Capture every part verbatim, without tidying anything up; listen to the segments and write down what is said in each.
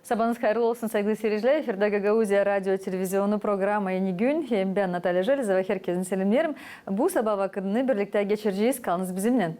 Sabaanız hayırlı olsun, saygılı siircilär. Efirdä Gagauziya radio televizionu programa "Eni gün". Hem bän, Natalya Jelezova, herkezi selämneerim. Bu sabaa vakıdını birliktä geçirecez. Kalınız bizimnän.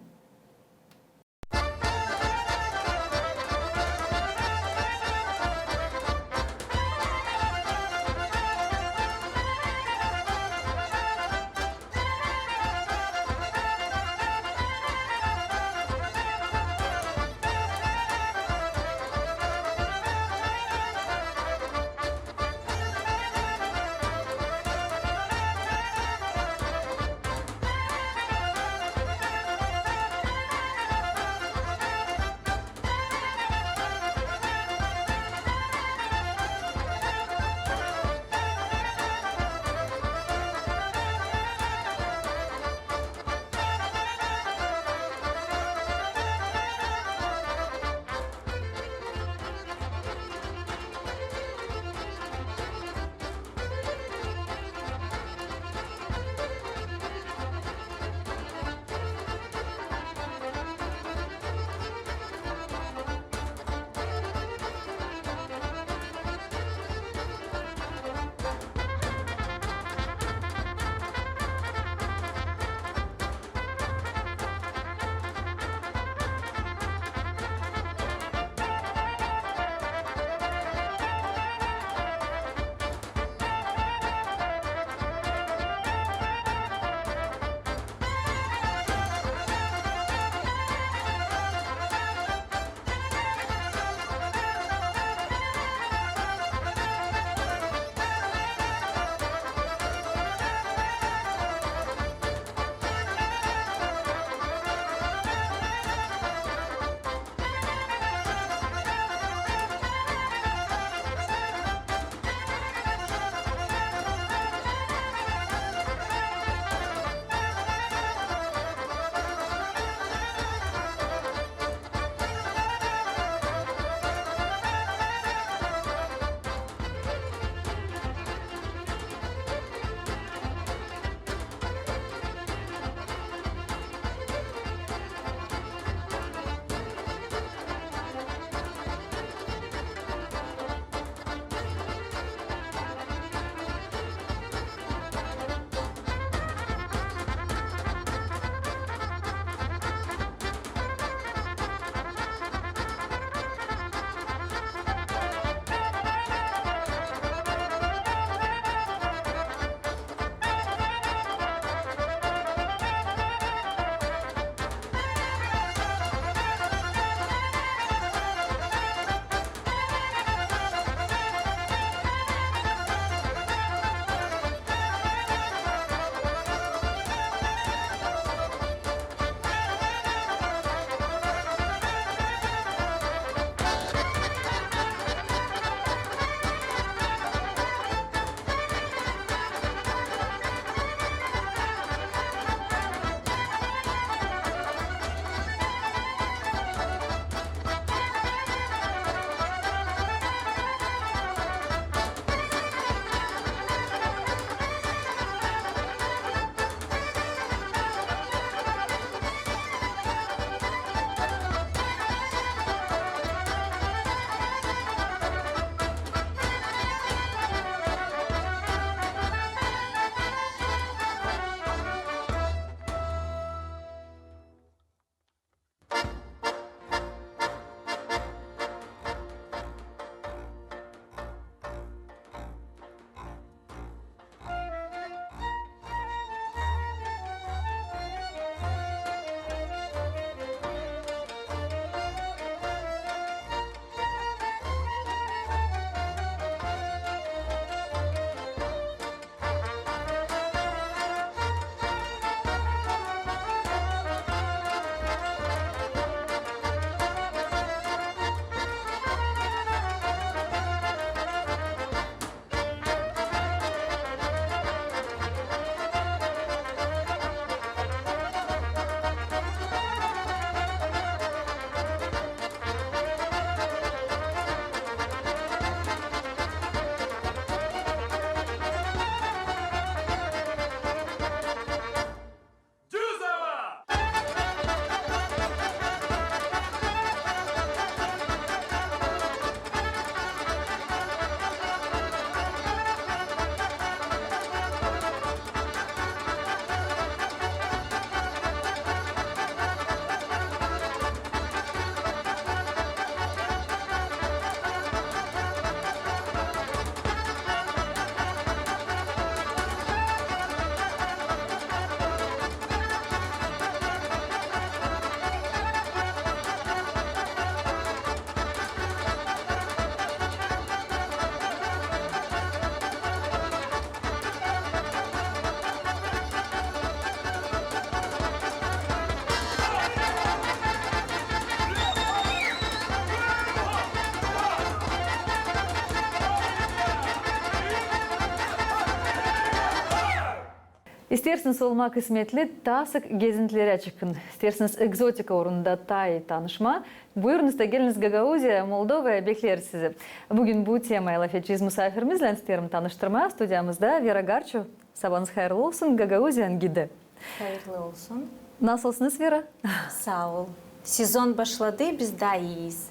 İsteersiniz olmaa kısmetli, taa sık gezintülerä çıkın. İsteersiniz ekzotika uurunda taa ii tanışmaa, buyurunuz da geliniz Gagauziyaya, Moldovaya, bekleeriz sizi. Büün bu temayı lafedecez musaafirimiznän. İsteerim tanıştırmaa, studiyamızda Vera Garçu. Sabaanız hayırlı olsun, Gagauziyanın gidi. Hayırlı olsun. Nasılsınız, Vera? Saa ol. Sezon başladı, biz taa iiyiz.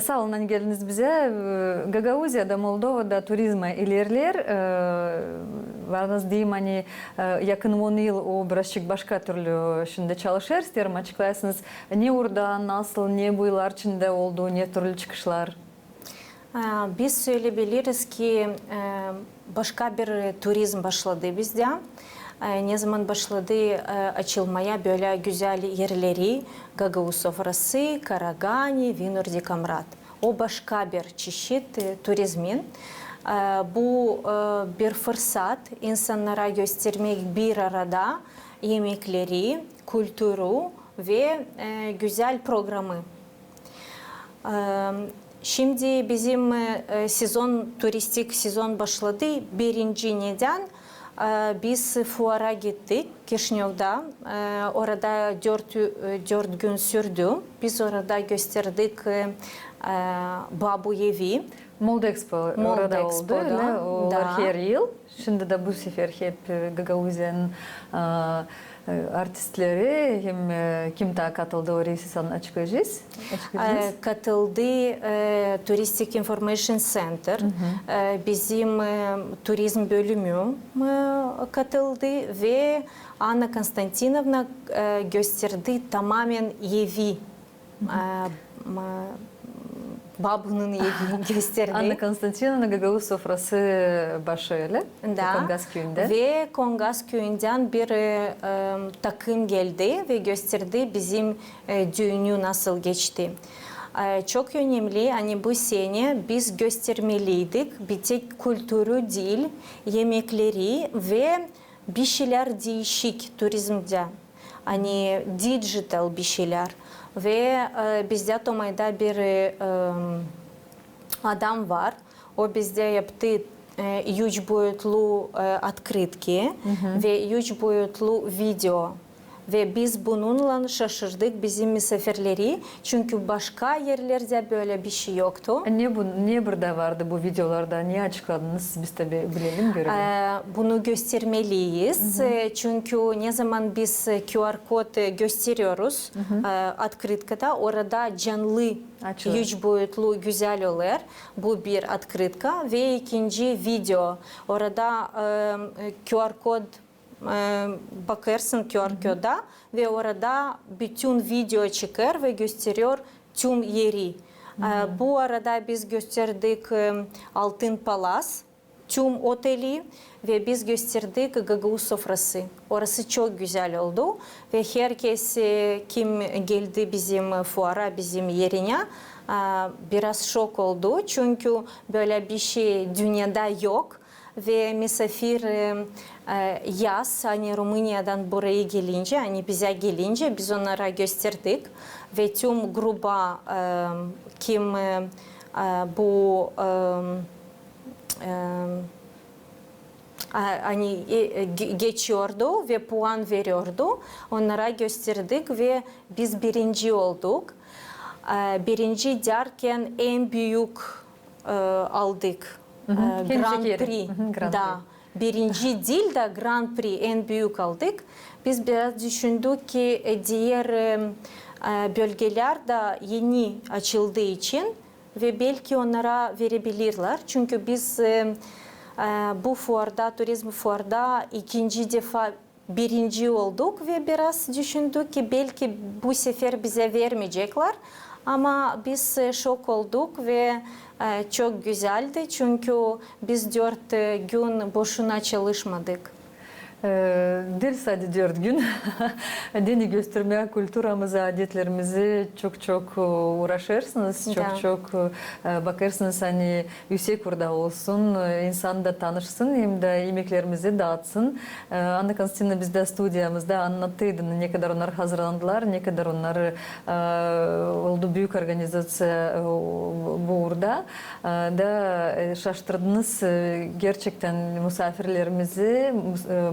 Saa olun, ani geldiniz bizä. Gagauziyada, Moldovada turizm ilerleer. Varınız deyim, ani yakın on yıl o birazçık başka türlü şindi çalışêr. İsteerim açıklayasınız, ne uurda, nasıl, ne bu yıllar içindä oldu, ne türlü çıkışlar? Biz söleyebiliriz ki, başka bir turizm başladı bizdä. Ne zaman başladı açılmaa bölä gözäl erleri, Gagauz sofrası, Karagani, Vinur Dikomrat. O başka bir çeşit turizmin. Bu bir fırsat insannara göstermäk bir arada emekleri, kulturu ve gözäl programı. Şindi bizim sezon, turistik sezon başladı. Birinci nedän, biz fuara gittik Kişinövda. Orada dört, dört gün sürdü. Biz orada gösterdik Babu evi. Moldexpo orada oldu, ne? Olar her yıl. Şindi dä bu sefer hep Gagauziyanın artistleri hem kim taa katıldı, orayı siz açıklayacez. Katıldı Touristic Information Center, bizim turizm bölümü katıldı ve Anna Konstantinovna gösterdi tamamen evi. Babunun evini gösterdi. Anna Konstantinovna, Gagauz sofrası başı, ölä? Da. Kongaz küüyündä. Ve Kongaz küüyündän bir takım geldi ve gösterdi bizim düünü nasıl geçti. Çok önemli, ani bu senä biz göstermeliydik bir tek kulturu diil, emekleri ve bir şeylär diişik turizmdä. Ani dijital bir şeylär. Ve bizdä Tomayda bir adam var. O bizdä yaptı üç boyutlu otkritka ve üç boyutlu video. Ve biz bununnan şaşırdık bizim musaafirleri, çünkü başka erlerdä bölä bir şey yoktu. Ne bu, ne burada vardı bu videolarda, ne açıkladınız, biz tä bilelim, görelim. Bunu göstermeliyiz, çünkü ne zaman biz QR kod gösteriyoruz otkritkada, orada canlı üç boyutlu gözäl olêr bu bir otkritka ve ikinci video. Orada QR kod bakêrsın QR koda ve orada bütün video çıkêr ve gösteriyor tüm eri. Bu arada biz gösterdik Altın Palas, tüm oteli ve biz gösterdik Gagauz sofrası. Orası çok gözäl oldu ve herkez, kim geldi bizim fuara, bizim erinä, biraz şok oldu, çünkü bölä bir şey dünnedä yok. Ve musaafir yaz, ani Rumıniyadan burayı gelincä, ani bizä gelincä, biz onnara gösterdik. Ve tüm gruba, kim bu, ani geçiyordu ve puan veriyordu, onnara gösterdik ve biz birinci olduk. Birinci därkän en büük aldık. Grand Prix. Da. Birinci diil dä Grand Prix, en büük aldık. Biz biraz düşündük ki dier bölgelär dä eni açıldığı için ve belki onnara verebilirlär. Çünkü biz bu fuarda, turizm fuarda ikinci defa birinci olduk ve biraz düşündük ki belki bu sefer bizä vermeyeceklär. Ama biz şok olduk ve çok gözäldi, çünkü biz dört gün boşuna çalışmadık. Diil sade dört gün. Deyni göstermää kulturamızı, adetlerimizi çok-çok uuraşêrsınız, çok-çok bakêrsınız, ani üüsek uurda olsun, insan da tanışsın hem dä emeklerimizi daatsın. Anna Konstantinovna bizdä studiyamızda, annadıydı, ne kadar onnar hazırlandılar, ne kadar onnar oldu büük organizaţiya bu uurda. Da şaştırdınız gerçektän musaafirlerimizi,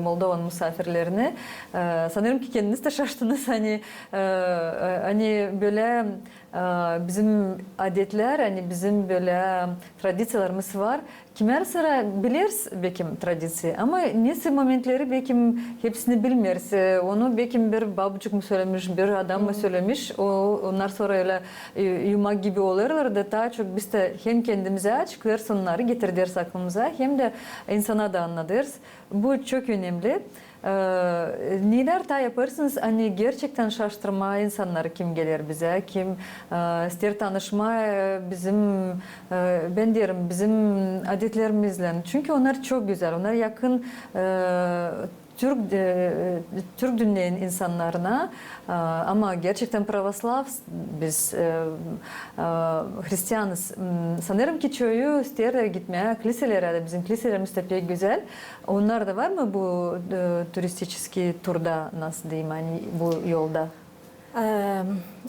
Moldovada Moldovanın musaafirlerini. E, sanêrım ki, kendiniz dä şaştınız, ani, e, e, ani bölä, e, bizim adetlär, ani bizim bölä tradiţiyalarımız var. Kimär sıra bileriz, bekim, tradiţiya, ama nesä momentleri, bekim, hepsini bilmeeriz. E, onu, bekim, bir babuçuk mu sölemiş, bir adam mı sölemiş, o, onnar sora ölä, e, yumak gibi olêrlar da taa çok biz dä hem kendimizä açıklêêrız onnarı, getirederiz aklımıza, hem dä insana da annadêrız. Bu çok önemli. E, neylär taa yapêrsınız, ani gerçektän şaştırmaa insannarı, kim geler bizä, kim, e, isteer tanışmaa, e, bizim, e, bän deerim, bizim adetlerimizlän. Çünkü onnar çok gözäl, onnar yakın, e, türk, e, türk dünneyin insannarına, e, ama gerçektän pravoslav biz, e, e, hristianız. M, sanêrım ki, çoyu isteer gitmää kliselerä dä, bizim kliselerimiz dä pek gözäl. Onnar da var mı bu, e, turistiçeskiy turda, nasıl deyim, ani bu yolda? E,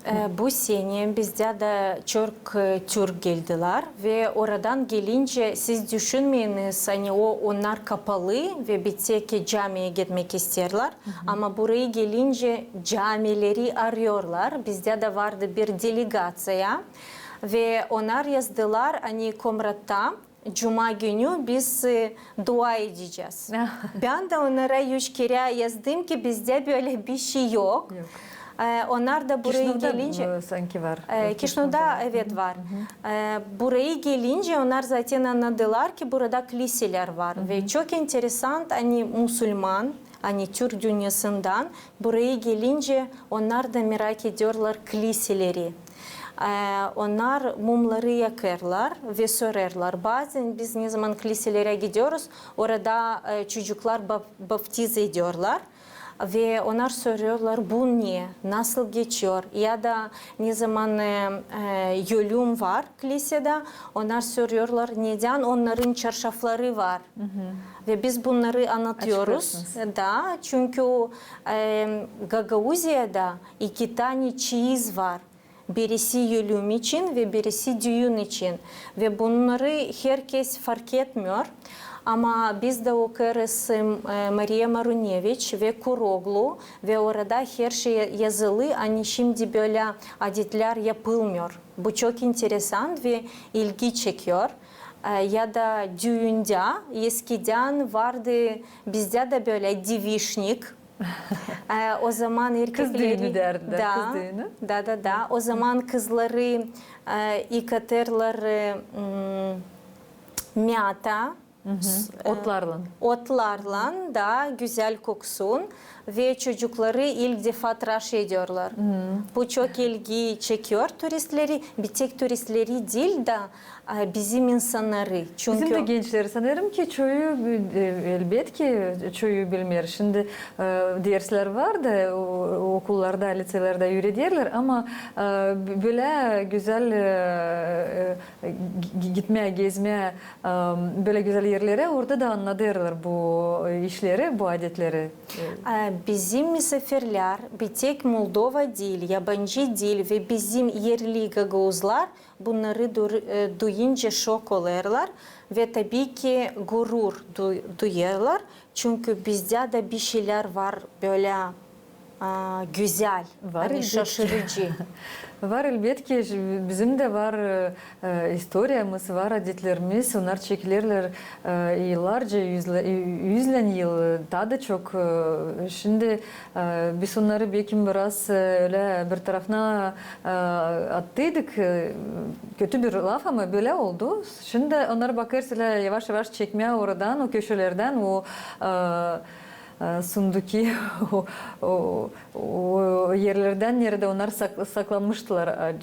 e, bu senä bizdä dä çok, e, türk geldilär ve oradan gelincä siz düşünmeyiniz, ani o, onnar kapalı ve bir tek camiyä gitmäk isteerlär. Ama burayı gelincä camileri arıyorlar. Bizdä dä vardı bir delegaţiya ve onnar yazdılar, ani Komratta cuma günü biz, e, dua edecez. Bän dä onnara üç kerä yazdım ki bizdä bölä bir şey yok. Yok. E, onnar da burayı gelincä... Kişinövda, e, sanki var. E, Kişinövda, evet, var. E, burayı gelincä onnar zaten annadılar ki burada kliselär var. Ve çok interesant, ani musulman, ani türk dünnesinden burayı gelincä onnar da merak ediyorlar kliseleri. E, onnar mumları yakêrlar ve sorêrlar. Bazän biz ne zaman kliselerä gidiyoruz, orada, e, çocuklar baf-, baftiz ediyorlar. Ve onnar sorêrlar, bu ne, nasıl geçiyor? Ya da ne zaman, e, e, ölüm var klisedä, onnar sorêrlar, nedän onnarın çarşafları var. Ve biz bunnarı annadıyoruz. Açıklêêrsınız. Da, çünkü, e, Gagauziyada iki tanä çeyiz var. Birisi ölüm için ve birisi düün için. Ve bunnarı herkez fark etmiyor. Ama biz dä okêrız, e, Mariya Maruneviç ve Kuroglu ve orada her şey yazılı, ani şindi bölä adetlär yapılmıyor. Bu çok interesant ve ilgi çekiyor. E, ya da düündä eskidän vardı bizdä dä bölä devişnik. E, o zaman erkekleri... Kız düünü derdilär, da, kız düünü. Da, da, da. O zaman kızları, e, yıkatêrlar, e, m, miyata, s-, e, otlarlan. Otlarlan, da gözäl koksun. Ve çocukları ilk defa tıraş ediyorlar. Bu çok ilgi çekiyor turistleri. Bir tek turistleri diil da, e, bizim insannarı. Çünkü bizim dä gençleri, sanêrım ki, çoyu, e, elbetki, çoyu bilmeer. Şindi, e, derslär var da, o-, okullarda, liselerdä üürederlär, ama, e, b-, bölä gözäl, e, e, gi-, gitmää, gezmää, e, bölä gözäl erlerä, orada da annadêrlar bu, e, işleri, bu adetleri. E, bizim musaafirlär, bir tek Moldova diil, yabancı diil ve bizim erli gagauzlar, bunnarı dur-, e, duyuncä şok olêrlar ve, tabii ki, gurur du-, duyêrlar, çünkü bizdä dä bir şeylär var bölä, a, gözäl, var, ani elbetki, şaşırıcı. Var, elbetki, ş-, bizim dä var, e, e, istoriyamız, var adetlerimiz, onnar çekilerlär, e, yıllarca, yüzlä-, yü-, yüzlän yıl, taa da çok, e, şindi, e, biz onnarı bekim biraz, e, ölä bir tarafına, e, attıydık, e, kötü bir laf, ama bölä oldu. Şindi onnarı bakêrız ölä yavaş-yavaş çekmää oradan, o köşelerdän, o, e, e, sunduki, o, o, o erlerdän, neredä onnar sak-, saklanmıştılar, e,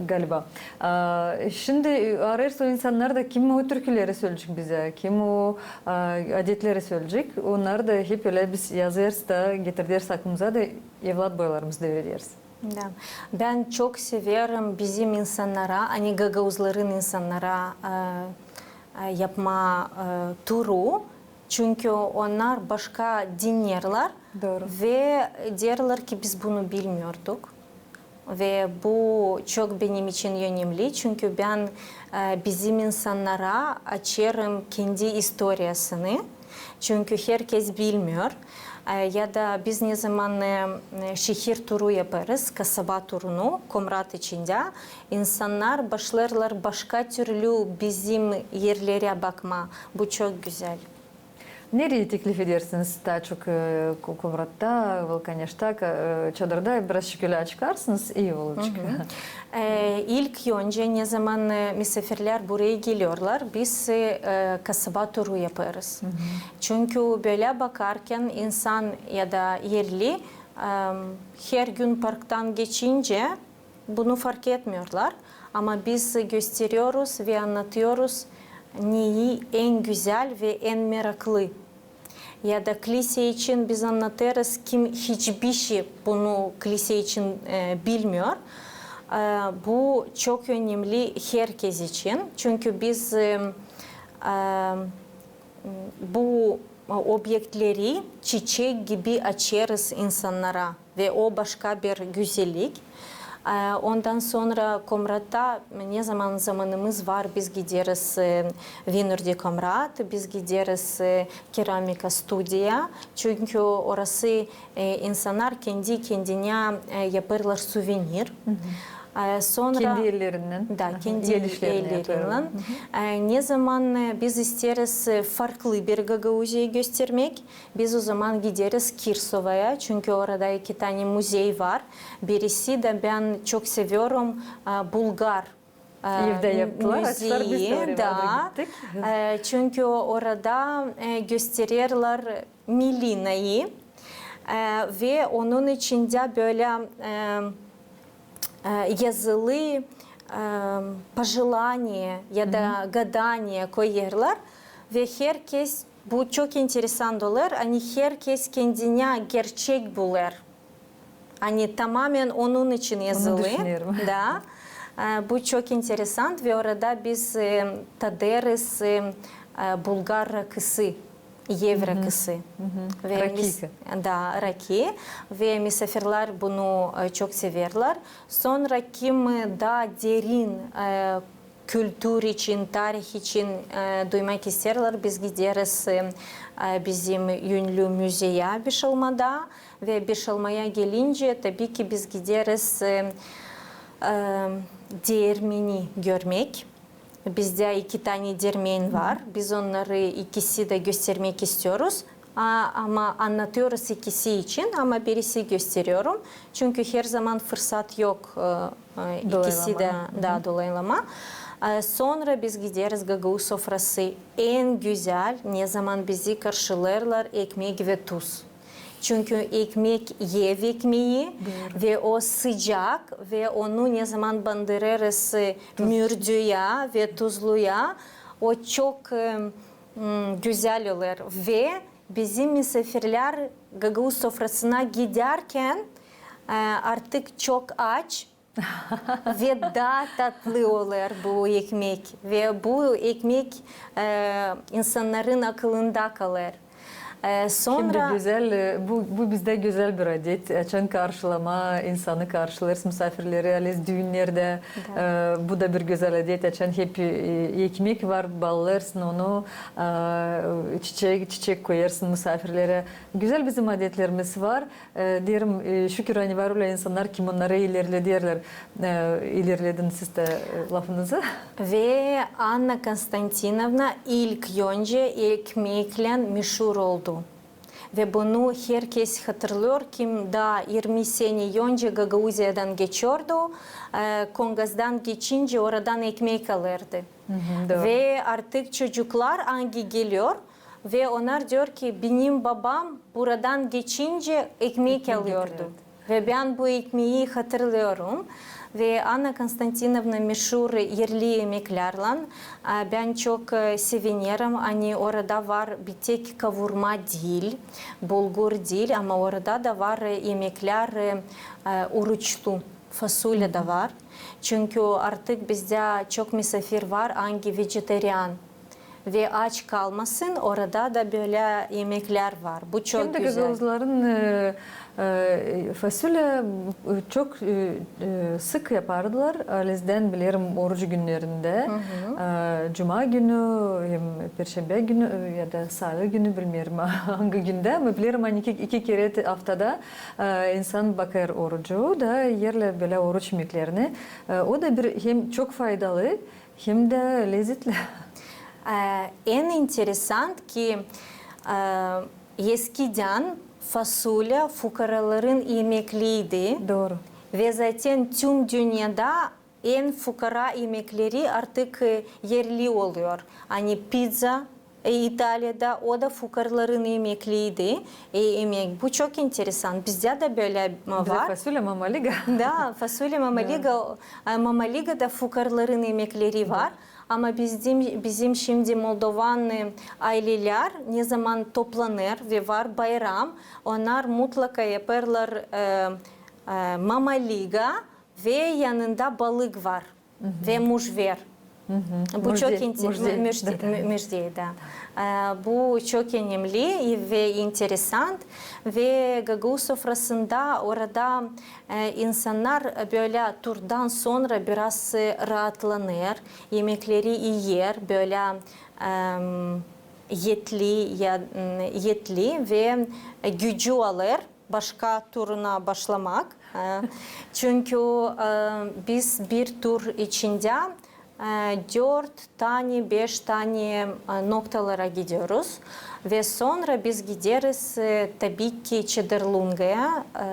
galiba. E, şindi arêêrız o insannarı da, kim o türküleri söleyecek bizä, kim o, e, adetleri söleyecek. Onnarı da hep ölä biz yazêrız da getirederiz aklımıza da evlat boylarımıza devrederiz. Da. Bän çok severim bizim insannara, ani gagauzların insannara, e, e, yapmaa, e, turu. Çünkü onnar başka dinnärlär. Dooru. Ve deerlär ki, biz bunu bilmiyorduk. Ve bu çok benim için önemli, çünkü bän, e, bizim insannara açêrım kendi istoriyasını. Çünkü herkez bilmiyor. E, ya da biz ne zaman e, e, şehir turu yaparız, kasaba turunu, Komrat içindä, insannar başlêêrlar başka türlü bizim erlerä bakmaa. Bu çok gözäl. Nereyi teklif edersiniz taa çok, e, Ko-, Komratta, Volkaneşta, e, Çadırda? Birazçık ölä çıkarsınız, ii olacek. E, ilk öncä, ne zaman e, misaafirlär burayı geliyorlar, biz e, kasaba turu yaparız. Çünkü bölä bakarkan insan ya da erli e, her gün parktan geçincä bunu fark etmiyorlar. Ama biz gösteriyoruz ve annatıyoruz, neyi en gözäl ve en meraklı. Ya da klise için biz annatêrız, kim hiçbir şey bunu klise için e, bilmiyor. E, bu çok önemli herkez için. Çünkü biz e, e, bu obyektleri çiçek gibi açêrız insannara ve o başka bir gözellik. E, ondan sora Komratta ne zaman zamanımız var, biz gideriz e, Vinur di Komrat, biz gideriz e, keramika studiya. Çünkü orası e, insannar kendi kendinä e, yapêrlar suvenir. E, sora Kendi ellerinnän. Da, kendi ellerinnän. E, ne zaman e, biz isteeriz e, farklı bir Gagauziyayı göstermäk, biz o zaman gideriz Kirsovaya, çünkü orada iki tane muzey var. Birisi dä bän çok severim, e, bulgar e, Evdä yaptılar, açtılar, biz dä oraya vardık, gittik. E, çünkü orada e, göstererlär milinayı e, ve onun içindä bölä e, e, yazılı e, пожелание ya da гадание koyêrlar ve herkez, bu çok interesan olêr, ani herkez kendinä gerçek bulêr. Ani tamamän onun için yazılı. Onu düşünerim. Da. E, bu çok interesan ve orada biz e, tadêrız e, e, bulgar rakısı, ev rakısı. Ve Raki. Da, raki. Ve misaafirlär bunu e, çok severlär. Sora kim e, taa derin e, kültür için, tarih için e, duymak isteerlär, biz gideriz e, e, bizim ünlü muzeyä Bişalmada. Ve Bişalmaya gelincä, tabii ki biz gideriz e, e, deermeni görmäk. Bizdä iki tane deermen var. Biz onnarı ikisi dä göstermäk istiyoruz. A, ama annatıyoruz ikisi için, ama birisi gösteriyorum. Çünkü her zaman fırsat yok e, e, ikisi dä da dolaylama. E, sora biz gideriz gagauz sofrası, en gözäl, ne zaman bizi karşılêêrlar ekmek ve tuz. Çünkü ekmek ev ekmeyi ve o sıcak ve onu ne zaman bandırêrız e, mürdüyä ve tuzluyä, o çok e, m, gözäl olêr. Ve bizim misaafirlär gagauz sofrasına gidärkän e, artık çok aç ve taa tatlı olêr bu ekmek. Ve bu ekmek e, insannarın akılında kalêr. E, sora... Hem dä gözäl, e, bu, bu bizdä gözäl bir adet. Açan karşılama, insanı karşılêêrız, misaafirleri alêrız düünnerdä. E, bu da bir gözäl adet. Açan hep e, ekmek var, baalêêrsın onu, e, çiçek, çiçek koyêrsın misaafirlerä. Gözäl bizim adetlerimiz var. E, deerim, e, şükür, ani var ölä insannar, kim onnarı ilerlederlär. E, ilerledin siz dä e, lafınızı. Ve Anna Konstantinovna ilk öncä ekmeklän meşur oldu. Ve bunu herkez hatırlıyor, kim taa irmi senä öncä Gagauziyadan geçiyordu, e, Kongazdan geçincä oradan ekmek alêrdı. Ve artık çocuklar, angi geliyor, ve onnar diyor ki, benim babam buradan geçincä ekmek alıyordu. Ve bän bu ekmeyi hatırlıyorum. Ve Anna Konstantinovna meşur erli emeklärlän. E, bän çok e, sevinerim, ani orada var bir tek kavurma diil, bulgur diil, ama orada da var e, emeklär e, e, oruçlu, fasulya da var. Çünkü artık bizdä çok misaafir var, angi vejetarian. Ve aç kalmasın, orada da bölä emeklär var. Bu çok gözäl. Hem dä gagauzların e, E, fasulye, e, çok, e, e, sık yapardılar. Halizdän bilerim, oruç günnerindä. E, cuma günü, hem perşembä günü, e, ya da salı günü, bilmeerim angı gündä, ama bilerim, ani iki, iki kerä te-, aftada, e, insan bakêr orucu da erlär bölä oruç imeklerinä. E, o da bir hem çok faydalı, hem dä lezetli. E, en interesant ki, e, eskidän fasulye fukaraların imekliydi. Dooru. Ve zaten tüm dünnedä en fukara imekleri artık, e, erli olêr. Ani pizza, e, İtaliyada, o da fukaraların imekliydi. E, imek, bu çok interesant. Bizdä dä bölä, e, var. Bizdä fasulye Mama Liga. Da, fasulye Mama Liga, e, Mama Liga da fukaraların imekleri var. Ama bizim, bizim şindi moldovan, e, aylelär ne zaman toplanêr ve var bayram, onnar mutlaka yapêrlar, e, e, Mama Liga ve yanında balık var ve mujver. Bu çok inter-, müjde, da. E, bu çok önemli ve interesant. Ve gagauz sofrasında orada, e, insannar bölä turdan sora biraz, e, raatlanêr, imekleri iyer, bölä, em, etli, ya, m, etli ve, e, gücü alêr başka turuna başlamak. E, çünkü, e, biz bir tur içindä, e, dört tane, beş tane, e, noktalara gidiyoruz. Ve sora biz gideriz, e, tabii ki, Çadırlunga'ya, e,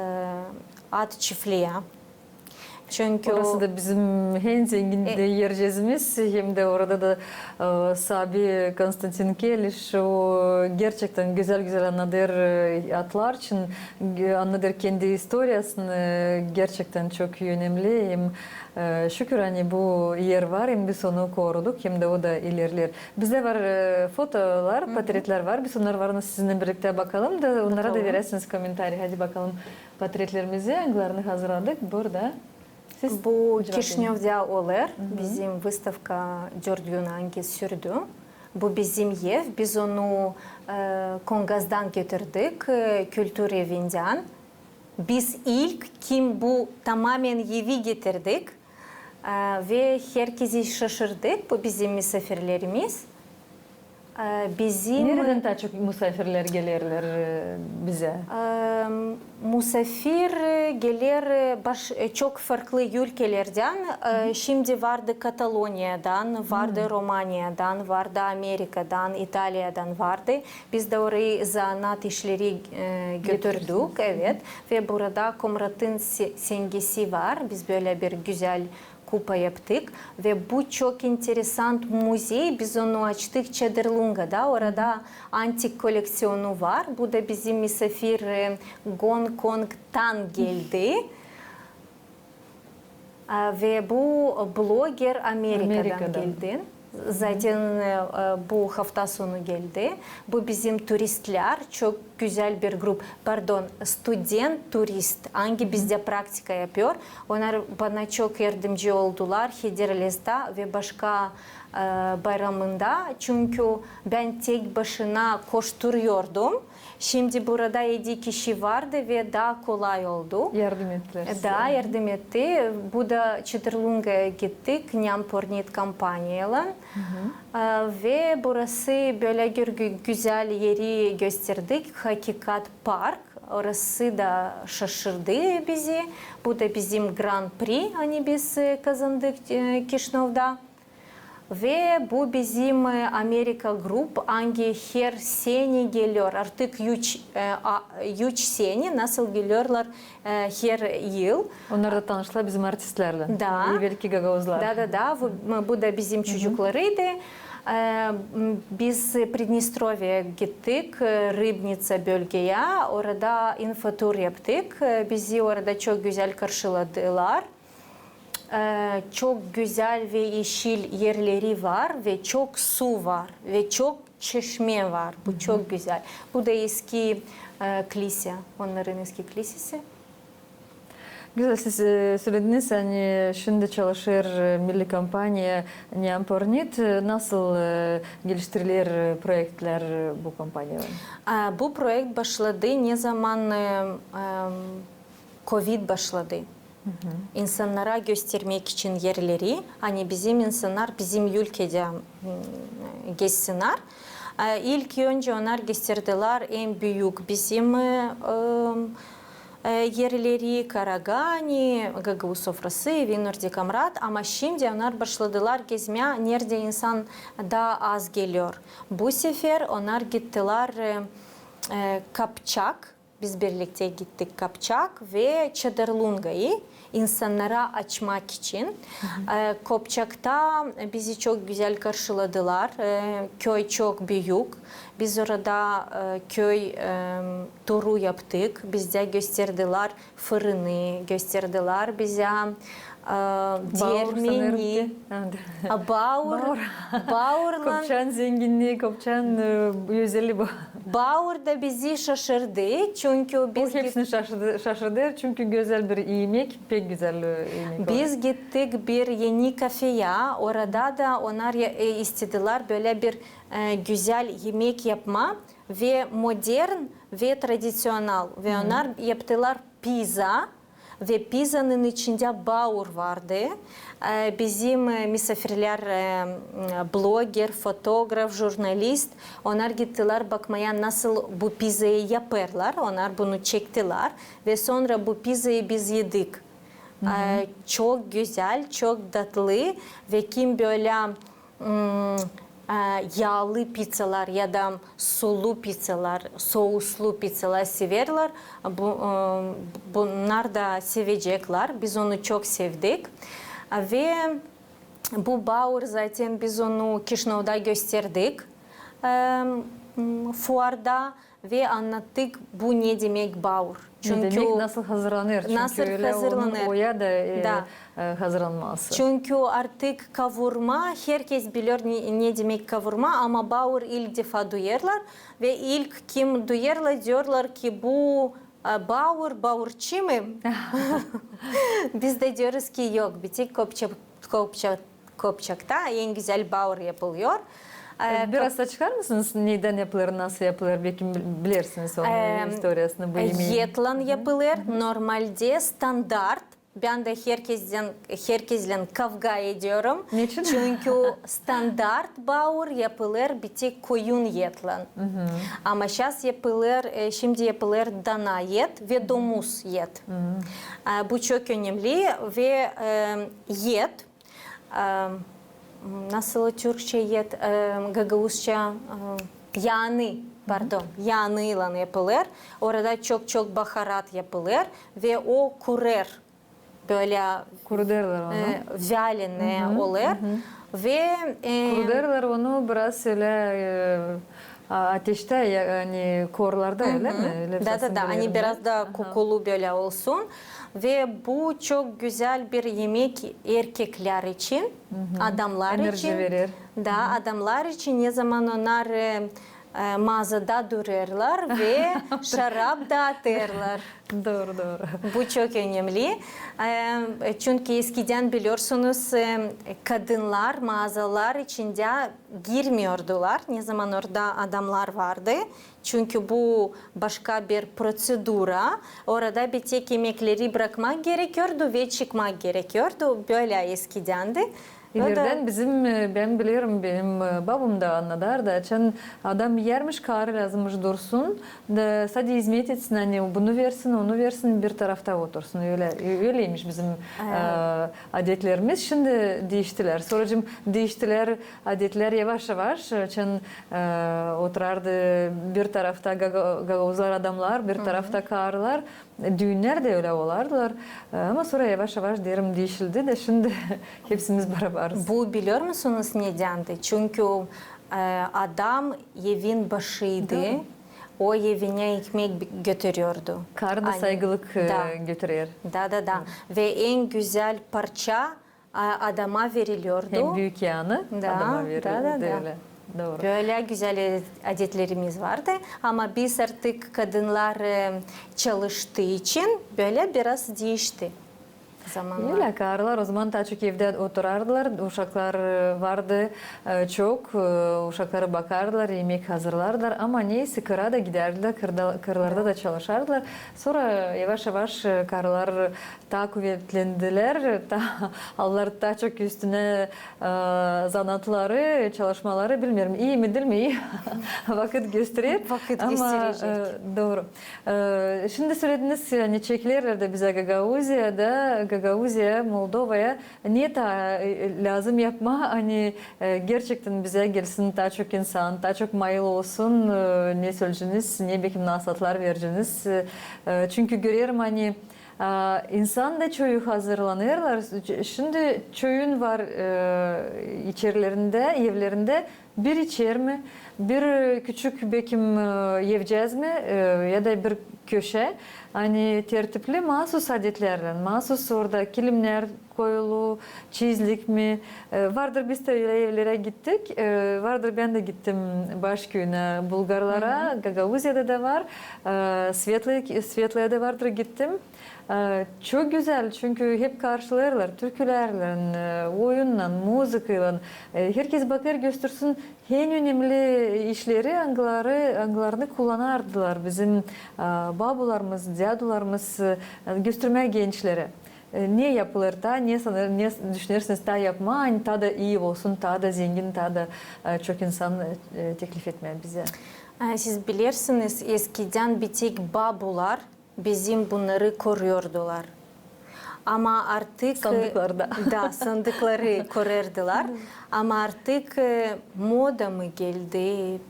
at çiftliä. Çünkü orası da bizim en zengin, e, ercezimiz, hem dä orada da, e, saabi Konstantin Keliş, o gerçektän gözäl-gözäl annadêr, e, atlar için, e, annadêr kendi istoriyasını, e, gerçektän çok önemli. Hem, e, şükür, ani bu er var, hem biz onu koruduk, hem dä o da ilerleer. Bizdä var, e, fotolar, portretlär var, biz onnar var sizinnän birliktä bakalım da, onnara da veräsiniz komentariy. Hadi bakalım. Portretlerimizi, angılarını hazırladık burada. Siz bu Kişinövdä olêr. Bizim выставка dört gün angı sürdü. Bu bizim ev. Biz onu, e, Kongazdan getirdik, e, kültür evindän. Biz ilk, kim bu tamamen evi getirdik. E, ve herkezi şaşırdık. Bu bizim musaafirlerimiz. E, bizim... Neredän taa çok musaafirlär gelerlär, e, bizä? E, musaafir geler, e, baş-, e, çok farklı ülkelerdän. E, şindi vardı Kataloniyadan, vardı Romaniyadan, vardı Amerikadan, İtaliyadan vardı. Biz dä orayı zanaat işleri, e, götürdük, evet. Ve burada Komratın se-, sengesi var. Biz bölä bir gözäl kupa yaptık. Ve bu çok interesant muzey. Biz onu açtık Çadırlunga'da. Orada antik koleksiyonu var. Bu da bizim musaafir, e, Gonkongtan geldi. E, ve bu bloger Amerikadan geldi. Zaten, e, e, bu hafta sonu geldi. Bu bizim turistlär, çok gözäl bir grup, pardon, student-turist, angı bizdä praktika yapıyor. Onnar bana çok yardımcı oldular Hederlezda ve başka, e, bayramında. Çünkü bän tek başına koşturuyordum. Şindi burada edi kişi vardı ve taa kolay oldu. Yardım ettilär sizä. Da, yardım etti. Bu da Çadırlunga'ya gittik, Nyam Pornit kompaniyaylan. E, ve burası bölä gör-, gü-, gözäl eri gösterdik, Hakikat Park. Orası da şaşırdı bizi. Bu da bizim Grand Prix, ani biz, e, kazandık, e, Kişinövda. Ve bu bizim, e, Amerika grup, angı her sene gelör. Artık üç, e, a, üç sene nasıl gelörlär, e, her yıl. Onnar da tanıştılar bizim artistlärlän. Da. Evelki gagauzlar. Da, da, da. Bu, bu da bizim çocuklarıydı. E, m, biz Pridnestrovyeya gittik, e, Rıbnitsa bölgeyä. Orada infotur yaptık. E, bizi orada çok gözäl karşıladılar. E, çok gözäl ve eşil erleri var ve çok su var ve çok çeşme var. Bu çok gözäl. Bu da eski, e, klise, onnarın eski klisesi. Gözäl, siz, e, sölediniz, ani şindi çalışêr, e, milli kompaniya Neampornit. E, nasıl, e, geliştiriler, e, proektlär, e, bu kompaniyanın? E, bu proekt başladı, ne zaman, e, e, kovid başladı. İnsannara göstermäk için erleri, ani bizim insannar bizim ülkedä, m, geçsinnär. E, ilk öncä onnar gösterdilär en büük bizim, e, e, erleri, Karagani, Gagauz Sofrası, Evin Nordikamrat, ama şindi onnar başladılar gezmää, neredä insan taa az gelêr. Bu sefer onnar gittilär, e, e, Kapçak, biz birliktä gittik Kapçak ve Çadırlungayı insannara açmak için. E, Kapçakta bizi çok gözäl karşıladılar. E, köy çok büük. Biz orada, e, köy, e, turu yaptık. Bizdä gösterdilär fırını, gösterdilär bizä, e, dermeni. A, baur. Baur. Baurlan. Kopçanın zenginnii, Kopçanın, e, özelii bu. Baur da bizi şaşırdı, çünkü biz... O hepsini şaşırdı, şaşırdı, çünkü gözäl bir iimek, pek gözäl, e, iimek. Biz gittik bir eni kafeyä, orada da onnar ya-, e, istedilär bölä bir, e, gözäl iimek yapmaa ve modern ve tradiţional. Ve onnar yaptılar pizza. Ve pizzanın içindä baur vardı. E, bizim, e, misaafirlär, e, m, bloger, fotograf, jurnalist, onnar gittilär bakmaa, nasıl bu pizzayı yapêrlar. Onnar bunu çektilär. Ve sora bu pizzayı biz yedik. E, çok gözäl, çok tatlı ve kim bölä m, e, yaalı pizzalar ya da sulu pizzalar, souslu pizzalar severlär, bu, e, bunnar da seveceklär. Biz onu çok sevdik. Ve bu baur zaten biz onu Kişinövda gösterdik, e, m, fuarda. Ve annattık, bu ne demäk baur. Ne demäk, nasıl hazırlanêr. Çünkü ölä onun oya da, e, e, hazırlanması. Çünkü artık kavurma, herkez biler ne, ne demäk kavurma, ama baur ilk defa duyêrlar. Ve ilk kim duyêrlar, diyorlar ki, bu, e, baur, baurçı mı? Biz dä diyoruz ki, yok, bir tek Kopça-, Kopça-, Kopçakta en gözäl baur yapılêr. E, biraz açıklar mısınız, nedän yapılêr, nasıl yapılêr? Belki bil-, bilersiniz onun istoriyasını, bu iimeyin. Etlan yapılêr, normalde standart. Bän dä herkezdän, herkezlän kavga ederim. Neçin? Çünkü standart baur yapılêr bir tek koyun etlan. Ama şindi yapılêr, e, şindi yapılêr dana et ve domuz et. E, bu çok önemli ve, e, et, e, nasıl türkçä et, e, gagauzça, e, yaanı, pardon, yaanıylan yapılêr. Orada çok-çok baharat yapılêr ve o kurêr. Bölä kurudêrlar onu, e, välini olêr. Ve, e, kurudêrlar onu biraz ölä, e, a-, ateştä, ya, ani korlarda, ölä mi? Ölä bir... Da, da, da, ani biraz da kokulu bölä olsun. Ve bu çok gözäl bir iimek erkeklär için, adamnar için. Enerji verer. Da, adamnar için, ne zaman onnar, e, e, maazada durêrlar ve şarap daatêrlar. Dooru, dooru. Bu çok önemli. E, çünkü eskidän, bilärsinız, e, kadınnar maazalar içindä girmeyordular, ne zaman orada adamnar vardı. Çünkü bu başka bir proţedura. Orada bir tek iimekleri brakmak gerekiyordu ve çıkmak gerekiyordu. Bölä eskidändi. İlerdän bizim, e, bän bilerim, benim, e, babam da annadardı, açan adam ermiş, kaarı lääzımmış dursun, da sade izmet etsin, ani bunu versin, onu versin, bir tarafta otursun. Ölä, öleymiş bizim, e, adetlerimiz. Şindi diiştilär. Sora diiştilär adetlär yavaş-yavaş, açan, e, oturardı bir tarafta gaga-, gagauzlar, adamnar, bir tarafta kaarılar. Düünnär dä ölä olardılar. E, ama sora yavaş-yavaş, deerim, diişildi dä şindi hepsimiz barabarız. Bu, bilärmisiniz, nedändi? Çünkü, e, adam evin başıydı. Dooru. O evinä ekmek götürüyordu. Kaarı da saygılık, e, götürer. Da, da, da. Ve en gözäl parça a-, adama verilyordu. Hem büük yaanı adama verildi. Da, da, da. Ölä. Dooru. Bölä gözäl adetlerimiz vardı. Ama biz artık kadınnar, e, çalıştıı için bölä biraz diişti. zamanlar. Ölä, karılar o zaman taa çok evdä oturardılar, uşaklar, e, vardı, e, çok, e, uşakları bakardılar, imek hazırlardılar, ama neysä kıra da gidärdilär, kırda-, kırlarda da çalışardılar. Sora yavaş-yavaş, e, karılar taa kuvetlendilär, taa aldılar taa çok üstünä, e, zanaatları, çalışmaları, bilmeerim, ii mi, diil mi, ii. Vakıt gösterer. Vakıt gösterecek. Ama, e, dooru. E, şindi sölediniz, ani çekilerlär dä bizä Gagauziyada, Gagauziya, Moldovaya. Ne taa, e, lääzım yapmaa, ani, e, gerçektän bizä gelsin taa çok insan, taa çok mayıl olsun, e, ne söleyeceniz, ne bekim nasaatlar vereceniz. E, çünkü görerim, ani, e, insan da çoyu hazırlanêrlar. Şindi çoyun var, e, içerilerindä, evlerindä bir içermi, bir, e, küçük bekim, e, evcääz mi, e, ya da bir köşä, ani tertipli, maasuz adetlärlän, maasuz orada kilimnär koyulu, çizlik mi, e, vardır, biz dä ölä evlerä gittik, e, vardır, bän dä gittim Başküüyünä, bulgarlara, Gagauziyada da var, e, Svetlaya, Svetlaya da vardır, gittim. E, çok gözäl, çünkü hep karşılêêrlar türkülerlän, e, oyunnan, muzıkaylan. E, herkez bakêr, göstersin en önemli işleri, angıları, angılarını kullanardılar bizim, e, babularımız, dädularımız, e, göstermää gençlerä. E, ne yapılêr taa, ne sanêr, ne düşünersiniz taa yapmaa, ani taa da ii olsun, taa da zengin, taa da, e, çok insan, e, teklif etmää bizä. E, siz bilersiniz, eskidän bir tek babular bizim bunnarı koruyordulär. Ama artık, e, sandıklarda. Da, sandıkları koruyordulär. Ama artık, e, moda mı geldi?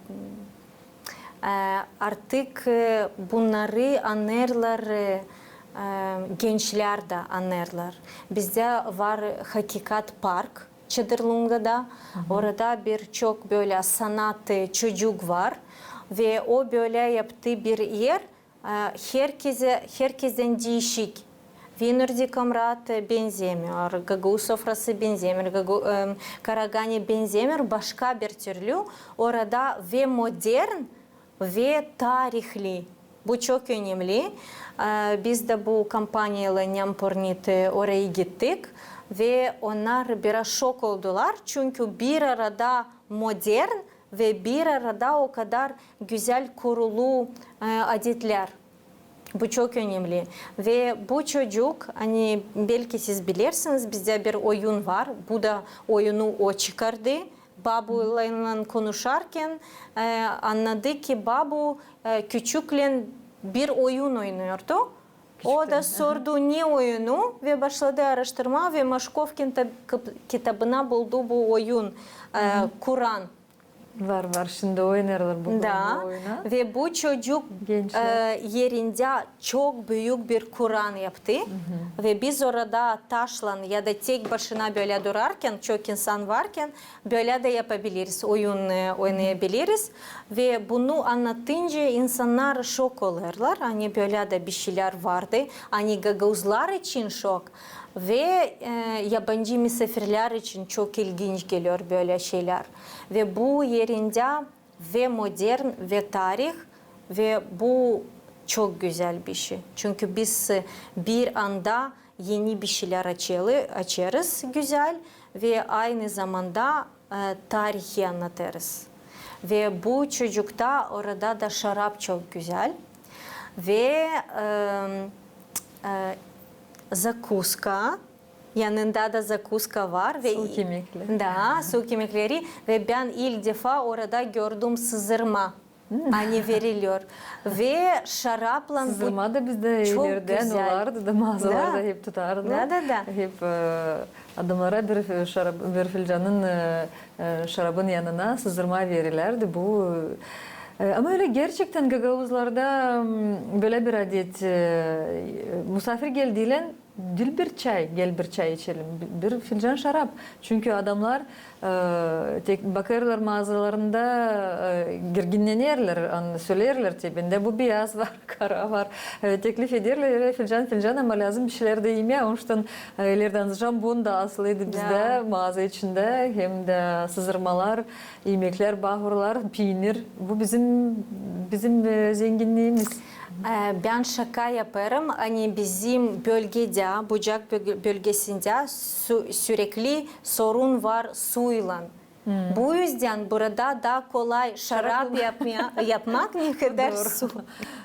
E, artık, e, bunnarı annêêrlar, e, e, gençlär dä annêêrlar. Bizdä var Hakikat park Çadırlungada. Orada bir çok bölä sanat, e, çocuk var. Ve o bölä yaptı bir er, e, herkezä, herkezdän diişik. Vinurdi kamrat, e, benzemiyor, gagauz sofrası benzemiyor, gagau-, e, karagani benzemiyor, başka bir türlü. Orada ve modern, ve tarihli. Bu çok önemli. E, biz dä bu kompaniyaylan Nempornit, e, oraya gittik. Ve onnar biraz şok oldular, çünkü bir arada modern ve bir arada o kadar gözäl korulu, e, adetlär. Bu çok önemli. Ve bu çocuk, ani belki siz bilersiniz, bizdä bir oyun var. Bu da oyunu o çıkardı. Babularlan konuşarkan, e, annadı ki, babu, e, küçüklän bir oyun oynuyordu. O da sordu, ne oyunu, ve başladı araştırmaa ve Maşkovkin tab-, kıp-, kitabına buldu bu oyun, e, Kuran. Var, var. Şindi oynêêrlar bu, da, oyunu. Ve bu çocuk, e, erindä çok büük bir Kuran yaptı. Ve biz orada taşlan ya da tek başına bölä durarkan, çok insan varkan, bölä dä yapabiliriz, oyun, e, oynayabiliriz. Ve bunu annadınca insannar şok olêrlar, ani bölä dä bir şeylär vardı, ani gagauzlar için şok. Ve, e, yabancı misaafirlär için çok ilginç geliyor bölä şeylär. Ve bu erindä ve modern, ve tarih, ve bu çok gözäl bir şey. Çünkü biz, e, bir anda eni bir şeylär açêlı-, açêrız gözäl ve aynı zamanda, e, tarihi annadêrız. Ve bu çocukta orada da şarap çok gözäl. Ve, e, e, zakuska, yanında da zakuska var. Ve sook imekleri. Da, sook imekleri. Ve bän ilk defa orada gördüm sızdırma. Ani veriliyor. Ve şaraplan bu çok gözäl. Sızdırma da bizdä ileridän olardı da, maazalarda hep tutardılar. Da, da, da. Hep, e, adamnara bir, e, şarap, bir filcanın, e, e, şarabın yanına sızdırma verilärdi. Bu, e, ama ölä gerçektän gagauzlarda, m, bölä bir adet, e, musaafir geldiylän diil bir çay, gel bir çay içelim, bi-, bir filcan şarap. Çünkü adamnar, e, tek bakêrlar maazalarında, e, girginnenerlär, an-, söleerlär te, bendä bu beyaz var, kara var. E, teklif ederlär, e, filcan, filcan, ama lääzım bir şeylär dä imää. Onuştan, e, ileridän jambon da asılıydı bizdä, maaza içindä, hem dä sızdırmalar, imeklär, bahurlar, piinir. Bu bizim, bizim, e, zenginniimiz. E, bän şaka yapêrım, ani bizim bölgedä, Bucak böl-, bölgesindä sü-, sürekli sorun var suylan. Bu üzdän burada daa kolay şarap yapma-, yapmak, ne kadar su.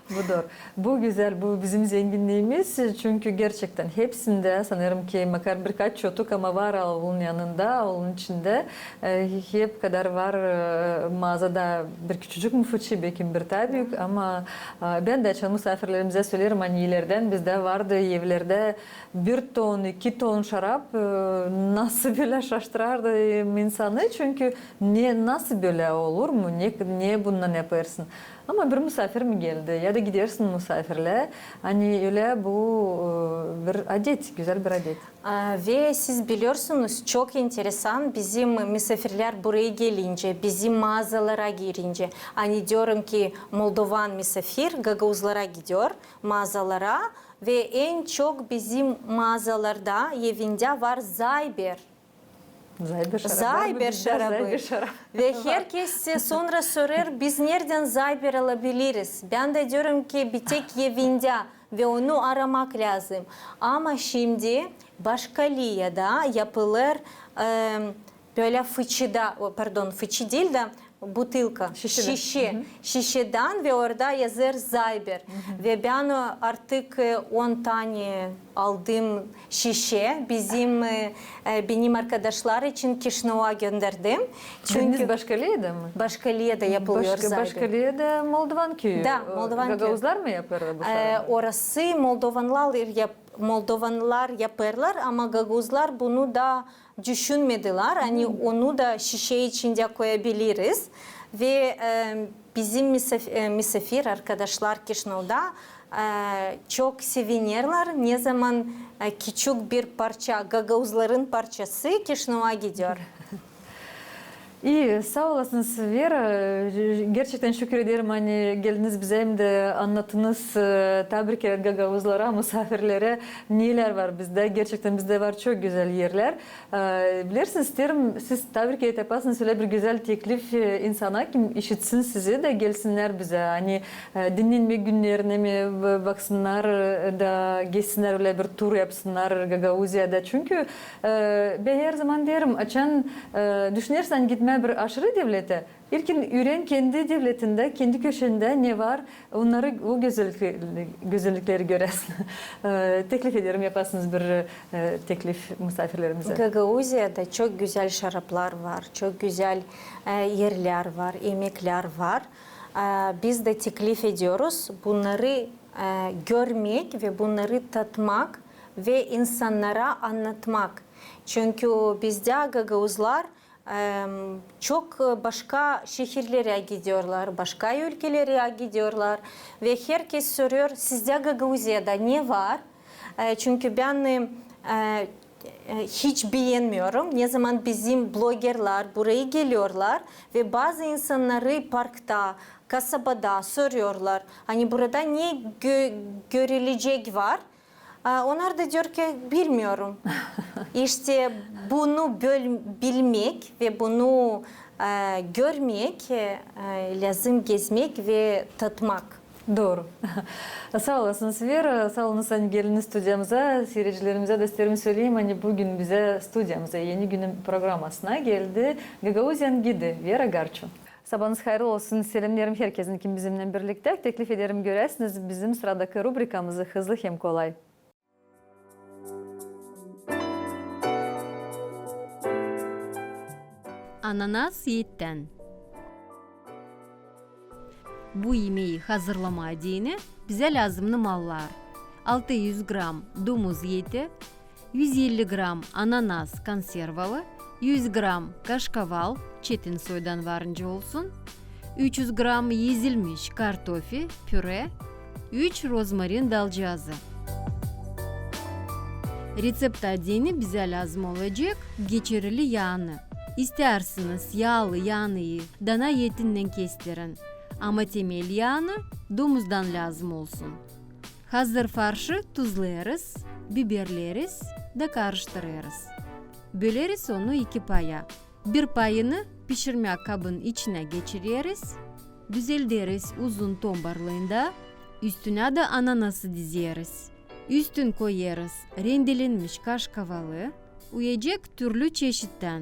Bu dooru. Bu gözäl, bu bizim zenginniimiz. Çünkü gerçektän hepsindä, sanêrım ki, makar birkaç çotuk, ama var avulun yanında, avulun içindä, e, hep kadar var, e, maazada bir küçücük mı fıçı, bekim bir taa büük, ama, e, bän dä açan musaafirlerimizä söleerim, ani ileerdän bizdä vardı evlerdä bir ton, iki ton şarap, e, nasıl bölä şaştırardı, e, insanı, çünkü ne, nasıl bölä olur mu, ne, ne bundan yapêrsın? Ama bir musaafir mi geldi, ya da gidersin musaafirlää, ani ölä bu, e, bir adet, gözäl bir adet. A, ve siz bilärsinız, çok enteresan, bizim musaafirlär burayı gelincä, bizim maazalara girincä, ani diyorum ki, moldovan musaafir gagauzlara gider maazalara, ve en çok bizim maazalarda, evindä var Zayber. Zayber şarabı. Zayber şarabı. Ve herkez sora sorêr, biz neredän Zayber alabiliriz? Bän dä diyorum ki, bir tek evindä ve onu aramak lääzım. Ama şindi Başkaliyada yapılêr, e, bölä fıçıda, o, pardon, fıçı diil dä, butılka, şişedän. Şişe. Şişedän ve orada yazêr Zayber. Ve bän, e, artık, e, on tane aldım şişe. Bizim, e, e, benim arkadaşlar için Kişinöva gönderdim. Çünkü Başkaliyada mı? Başkaliyada yapılêr Zayber. Başkaliyada Moldovan küüyü. Da, Moldovan küüyü. Gagauzlar mı yapêr bu şarabı? E, orası moldovanlar yap-, moldovanlar yapêrlar, ama gagauzlar bunu da düşünmedilär, ani onu da şişe içindä koyabiliriz. Ve, e, bizim musaf-, e, musaafir arkadaşlar Kişinövda, e, çok sevinerlär, ne zaman, e, küçük bir parça, gagauzların parçası Kişinöva gider. İi, saa olasınız, Vera. Gerçektän şükür ederim, ani geldiniz bizä hem dä annattınız, e, taa bir kerä gagauzlara, musaafirlerä, nelär var bizdä. Gerçektän bizdä var çok gözäl erlär. E, bilersiniz, isteerim, siz taa bir kerä yapasınız ölä bir gözäl teklif, e, insana, kim işitsin sizi dä gelsinnär bizä. Ani, e, dinnenmä günnerinä mi, e, baksınnar, e, da geçsinnär, ölä bir tur yapsınnar Gagauziyada. Çünkü, e, bän herzaman deerim, açan, e, düşünersin gitmää bir aşırı devletä, ilkin üüren kendi devletindä, kendi köşendä ne var, onnarı, o gözellikleri, gözellikleri göräsin. E, teklif ederim, yapasınız bir, e, teklif musaafirlerimizä. Gagauziyada çok gözäl şaraplar var, çok gözäl, e, erlär var, emeklär var. E, biz dä teklif ediyoruz bunnarı, e, görmäk ve bunnarı tatmak ve insannara annatmak. Çünkü bizdä gagauzlar, em, çok, e, başka şehirlerä gidiyorlar, başka ülkelerä gidiyorlar ve herkez sorêr, sizdä Gagauziyada ne var? E, çünkü bän, e, e, hiç beenmiyorum, ne zaman bizim blogerlär burayı geliyorlar ve bazı insannarı parkta, kasabada sorêrlar, ani burada ne gö-, görülecek var? A, onnar da diyor ki, bilmiyorum. İştä bunu böl-, bilmäk ve bunu, e, görmäk, e, lääzım gezmäk ve tatmak. Dooru. Saa olasınız, Vera, saa olunuz, ani geldiniz studiyamıza. Siirecilerimizä dä isteerim söleyim, ani büün bizä studiyamıza, Eni günün programasına geldi Gagauziyanın gidi Vera Garçu. Sabaanız hayırlı olsun. Selämneerim herkezi, kim bizimnän birliktä. Teklif ederim, göräsiniz bizim sıradakı rubrikamızı Hızlı hem kolay. Ananas ettän. Bu imeyi hazırlamaa deyni bizä lääzımnı mallar: altı üz gram domuz eti, üz elli gram ananas konservalı, üz gram kaşkaval, çetin soydan varınca olsun, üç üz gram ezilmiş kartofi, püre, üç rozmarin dalcaazı. Reţeptä deyni bizä lääzım olacek geçirili yaanı. İstärsiniz yaalı yaanı dana etinnän kestirin, ama temel yaanı domuzdan lääzım olsun. Hazır farşı tuzlêêrız, biberleeriz da karıştırêrız. Böleriz onu iki paya. Bir payını pişirmä kabın içinä geçireriz, düzelderiz uzun tombarlığında, Üstünä dä ananası dizeriz. Üstün koyêrız rendelenmiş kaşkavalı, üyecek türlü çeşittän.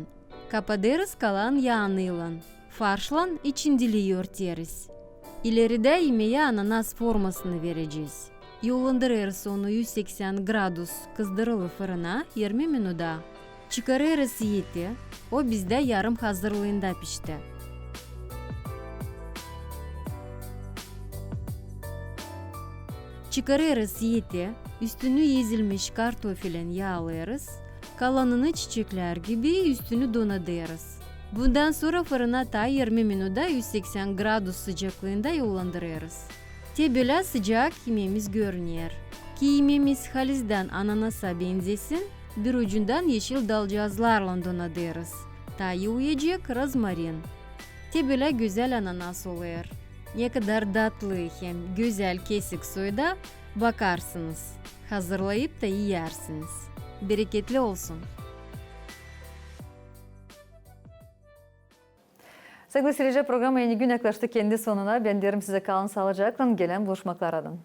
Kapadêrız kalan yaanıylan, farşlan içindilii örteriz. İleridä imeyä ananas formasını verecez. Yollandırêrız onu üz seksän gradus kızdırılı fırına irmi minuda. Çıkarêrız eti, o bizdä yarım hazırlıında pişti. Çıkarêrız eti, üstünü ezilmiş kartofelän yaalêêrız, kalanını çiçeklär gibi üstünü donadêrız. Bundan sora fırına taa irmi minuda üz seksän gradus sıcaklıında yollandırêrız. Te bölä sıcak imeemiz görüner. Ki imeemiz halizdän ananasa benzesin, bir ucundan yeşil dalcaazlarlan donadêrız. Taa üyecek rozmarin. Te bölä gözäl ananas olêr. Ne kadar datlı hem gözäl kesik soyda, bakarsınız, hazırlayıp ta iyärsiniz. Bereketli olsun! Saygılı seyircilär, programa eni gün yaklaştı kendi sonuna. Bän deerim sizä, kalın saalıcaklan, gelän buluşmaklardan.